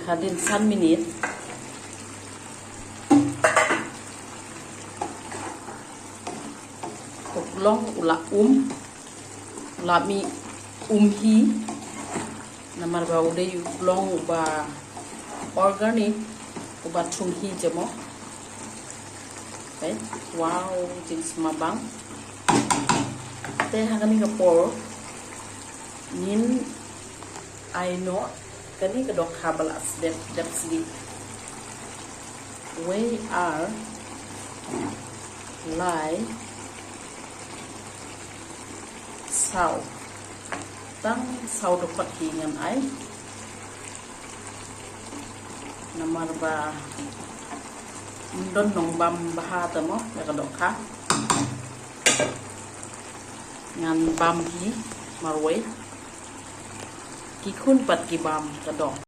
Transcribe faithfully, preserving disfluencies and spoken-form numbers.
Hadin san minit. Uklong ula um. Ula mi um hi. Namar ba udai uklong uba organic uba thum hi jemo. Okay. Wow, jing sma bang. Te hagani ka por. Nin I know kani ka dok khabal as dep dep sidi. We are lai sao. Tang sao dokot hi ngan ai. Namar ba don nong bam baha tamo ya ka dok kha. Ngan bam hi marwai. Kikhun pat ki bam ka dok.